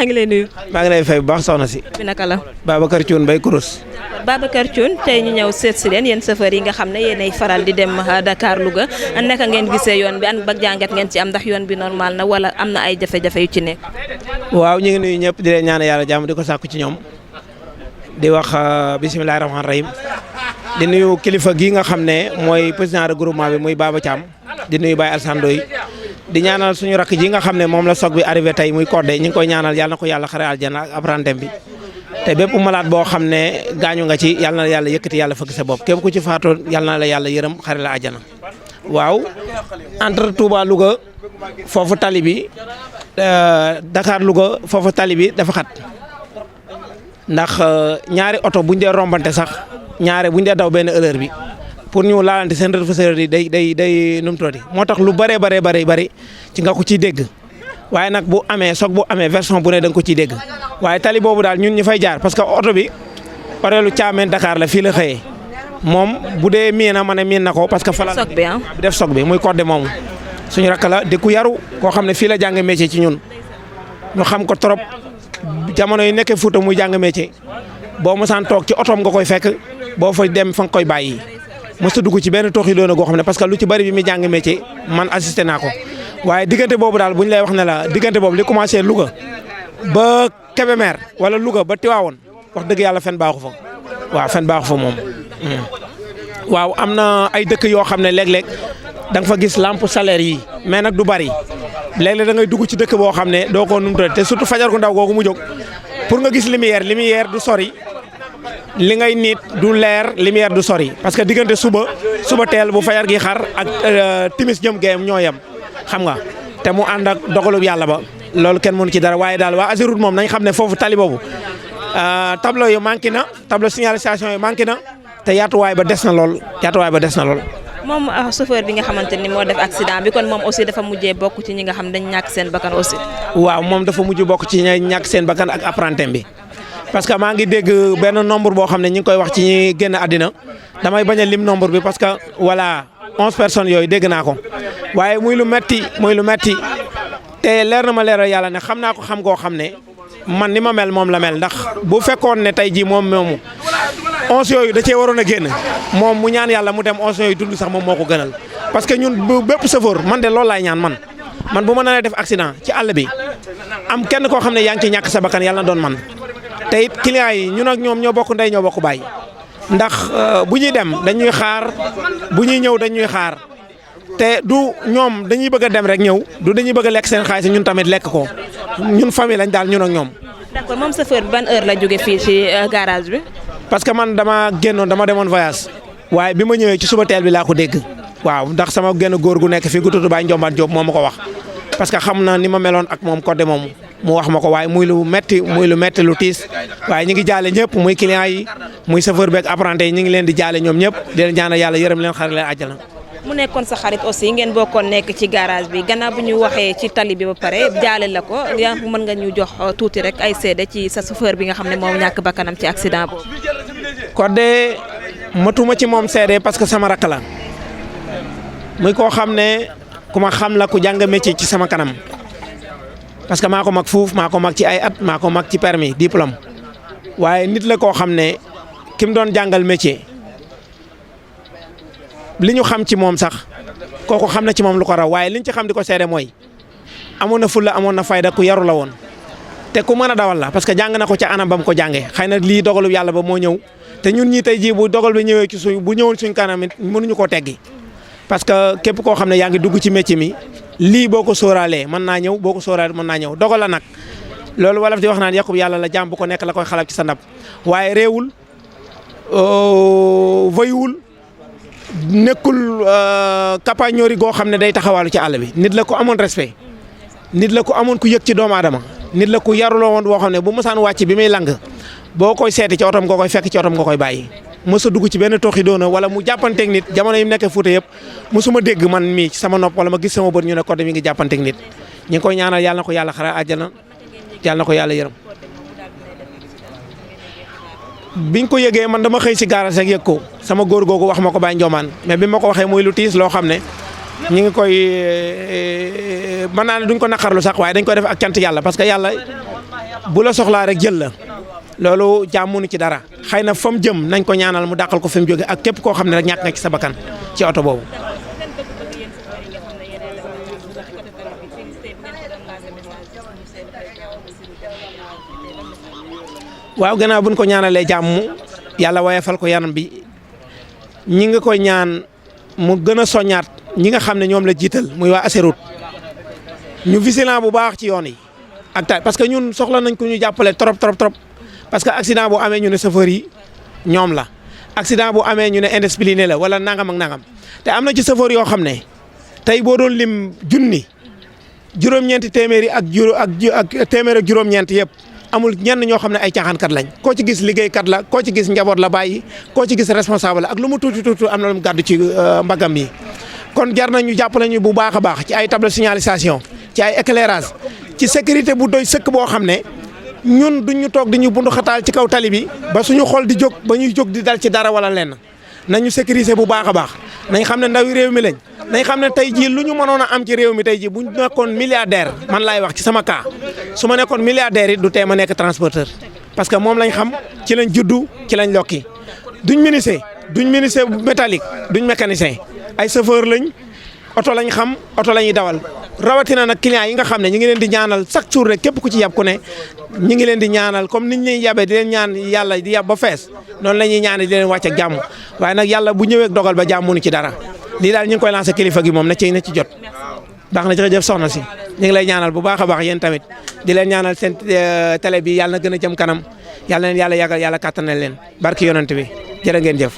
maa ngi lay nuyu. maa ngi lay fay bu baax soxna si. bi naka la. Babacar Thioune Bay Kourous. Babacar Thioune tey ñu ñëw seet si leen yéen chauffeur yi nga xam ne yéenay faral di dem Dakar Louga naka ngeen gisee yoon bi ba jàngat ngeen ci am ndax yoon bi normal na wala am na ay jafe-jafe yu ci nekk. waaw ñu ngi nuyu ñëpp di leen ñaan yàlla jàmm di ko sàkku ci ñoom di wax bisimilah rahmaani rahim di nuyu kilifa gii nga xam ne mooy président regroupement bi muy Baba Thiam di nuyu Baye Alsane Ndoye di ñaanal suñu rakk ji nga xam ne moom la soog bi arrivé tey muy Codé ñu ngi koy ñaanal yàlla na ko yàlla xare aljana ak apprenti bi te bépp malade boo xam ne gaañu nga ci yàlla na yàlla yëkkati yàlla fëgg sa bopp képp ku ci faatoo yàlla na la yàlla yërëm xare la aljana waaw entre Touba Louga foofu tali bi Dakar Louga foofu tali bi dafa xat ndax ñaari oto buñ dee rombante sax ñaare buñ dee daw benn heure bi pour ñu laalante seen rétroviseur yi day numtuti moo tax lu bëree bëri ci nga ko ciy dégg waaye nag bu amee soog bu amee version bu ne da nga ko ciy dégg waaye tali boobu daal ñun ñu fay jaar parce que oto bi oreelu Thiamène Dakar la fii la xëyee moom bu dee miin na ma ne miin na ko parce que fa la def soog bi muy Codé moomu suñu rakk la di ku yaru koo xam ne fii la jàng métier ci ñun ñu xam ko trop jamono yi nekkee Fuuta muy jàng métier boo mosaan toog ci otoom nga koy fekk boo fa dem fa nga koy bàyyi mosut dugg ci benn tooxi doona goo xam ne parce que lu ci bari bi muy jàng métier man assisté naa ko waaye diggante boobu daal bu ñu lay wax ne la diggante boobu li commencé Louga ba Kébémer wala Louga ba Tivaouane wax dëgg yàlla fen baaxu fa waaw fen baaxu fa moom. waaw am na ay dëkk yoo xam ne léeg-léeg da nga fa gis lampe salaire yi mais nag du bari léeg-léeg da ngay dugg ci dëkk boo xam ne doo ko numutale te surtout fajar gu ndaw googu mu jóg pour nga gis lumière du sori li ngay nit du leer lumière du sori parce que diggante suba teel bu fajar gi xar ak timis jëm geem ñoo yem xam nga te mu ànd ak dogalub yàlla ba loolu kenn mënu ci dara waaye daal waa Ageroute moom nañ xam ne foofu tali boobu tableau yu manqué na tableau signalisation yi manqué na te yaatuwaay ba des na lool. moom chauffeur bi nga xamante ni moo def accident bi kon moom aussi dafa mujjee bokk ci ñi nga xam dañ ñàkk seen bakkan aussi. waaw moom dafa mujj bokk ci ñi ñàkk seen bakkan ak apprenti bi parce que maa ngi dégg benn nombre boo xam ne ñi ngi koy wax ci ñi génn àddina damay bañ a lim nombre bi parce que voilà 11 personnes yooyu dégg naa ko waaye muy lu metti te leer na ma leeral yàlla ne xam naa ko xam koo xam ne man ni ma mel moom la mel ndax bu fekkoon ne tey jii moom moomu 11 yooyu da cee waroon a génn moom mu ñaan yàlla mu dem 11 yooyu dund sax moom moo ko gënal parce que ñun bu bépp chauffeur man de loolu laay ñaan man bu ma naree def accident ci àll bi am kenn koo xam ne yaa ngi ci ñàkk sa bakkan yàlla na doon man te it clients yi ñun ak ñoom ñoo bokk ndey ñoo bokk baay ndax bu ñuy dem dañuy xaar bu ñuy ñëw dañuy xaar te du ñoom dañuy bëgg a dem rek ñëw du dañuy bëgg a lekk seen xaalis ñun tamit lekk ko ñun famille lañ daal ñun ak ñoom. d'accord moom chauffeur bi ban heure la jóge fii ci garage bi. parce que man dama demoon voyage waaye bi ma ñëwee ci suba teel bi laa ko dégg waaw ndax sama genn góor gu nekk fii gu tudd Baye Ndiombaat Diop moo ma ko wax parce que xam na ni ma meloon ak moom Codé moom mu wax ma ko waaye muy lu metti lu tiis waaye ñu ngi jaale ñëpp muy clients yi muy chauffeur beeg apprenti yi ñu ngi leen di jaale ñoom ñëpp di leen ñaanal yàlla yërëm leen xare leen àjjana. mu nekkoon sa xarit aussi ngeen bokkoon nekk ci garage bi gannaaw bu ñu waxee ci tali bi ba pare jaale la ko yaa mën nga ñu jox tuuti rek ay seede ci sa chauffeur bi nga xam ne moom ñàkk bakkanam ci accident boobu. Codé matuma ci moom seede parce que sama rakk la muy koo xam ne ku ma xam la ku jàng métier ci sama kanam parce que maa ko mag fuuf maa ko mag ci ay at maa ko mag ci permis diplôme waaye nit la koo xam ne ki mu doon jàngal métier. li ñu xam ci moom sax kooku xam na ci moom lu ko raw waaye liñ ci xam di ko seede mooy amoon na fulla amoon na fayda ku yaru la woon te ku mën a dawal la parce que jàng na ko ca anam ba mu ko jàngee xëy na lii dogalu yàlla ba moo ñëw te ñun ñii tey jii bu dogal bi ñëwee ci bu ñëwoon suñ kanam it mënuñu koo teggi parce que képp koo xam ne yaa ngi dugg ci métier mi lii boo ko sóoraalee mën naa ñëw boo ko sóoraalee mën naa ñëw dogal la nag loolu wolof di wax naan yàqub yàlla la jàmm bu ko nekk la koy xalab ci sa ndab waaye réewul vayuwul nekkul capagnori goo xam ne day taxawaalu ci àll bi nit la ko amoon respect nit la ko amoon ku yëg ci doomu aadama nit la ku yaruloo woon boo xam ne bu mosaan wàcc bi muy lang boo koy seeti ci otom nga koy fekk ci otom nga koy bàyyi mos a dugg ci benn tooxi doona wala mu jàppanteeg nit jamono yi mu nekkee Fuuta yëpp mosuma dégg man mii ci sama nopp wala ma gis sama bët ñu ne Codé mi ngi jàppanteeg nit ñi ngi koy ñaanal yàlla na ko yàlla xara àjjana yàlla na ko yàlla yërëm. biñ ko yëgee man dama xëy si garage rek yëg ko sama góor googu wax ma ko Baye Ndiomaan mais bi ma ko waxee muy lu tiis loo xam ne ñu ngi koy mën naa ne duñ ko naqarlu sax waaye dañ koy def ak cant yàlla parce que yàlla bu la soxlaa rek jël la loolu jaam mënu ci dara xëy na fa mu jëm nañ ko ñaanal mu dàqal ko fi mu jóge ak képp koo xam ne rek ñàkk nga ci sa bakkan ci oto boobu. waaw gannaaw buñ ko ñaanalee jàmm yàlla wayefal ko yanam bi ñi nga koy ñaan mu gën a soññaat ñi nga xam ne ñoom la jiital muy waa Ageroute ñu vigilant bu baax ci yoon yi ak parce que ñun soxla nañ ko ñu jàppale trop parce que accident bu amee ñu ne chauffeur yi ñoom la accident bu amee ñu ne indiscipliné la wala nangam ak nangam te am na ci chauffeur yoo xam ne tey boo doon lim junni juróom-ñeenti téeméeri ak téeméer ak juróom-ñeent yëpp amul ñenn ñoo xam ne ay caaxaankat lañ koo ci gis liggéeykat la koo ci gis njaboot la bàyyi koo ci gis responsable la ak lu mu tuuti am na lu mu gàddu ci mbagam yi kon jar nañu jàppale ñu bu baax a baax ci ay table signalisation ci ay éclairage ci sécurité bu doy sëkk boo xam ne ñun duñu toog di ñu bundu xataal ci kaw tali bi ba suñu xol di jóg ba ñuy jóg di dal ci dara wala lenn nañu sécuriser bu baax a baax nañ xam ne ndawi réew mi lañ nañ xam ne tey jii lu ñu mënoon a am ci réew mi tey jii bu ñu nekkoon milliardaire man laay wax ci sama cas su ma nekkoon milliardaire it du tee ma nekk transporteur parce que moom lañ xam ci lañ juddu ci lañ lokki duñ menuisier métallique duñ mécanicien ay chauffeur lañ oto lañ xam oto la ñuy dawal rawatina nag clients yi nga xam ne ñu ngi leen di ñaanal chaque jour rek képp ku ci yab ku ne ñu ngi leen di ñaanal comme niñ leen yabee di leen ñaan yàlla di yab ba fees noonu la ñuy ñaanal di leen wàcc ak jàmm waaye nag yàlla bu ñëwee dogal ba jàmm mënu ci dara lii daal ñu ngi koy lancé kilifa gi moom na ci jot baax na jërëjëf soxna si ñu ngi lay ñaanal bu baax a baax yéen tamit di leen ñaanal seen télé bi yàlla na gën a jëm kanam yàlla na leen yàlla yàggal yàlla kàttanal leen barki yonent bi jërë ngeen jëf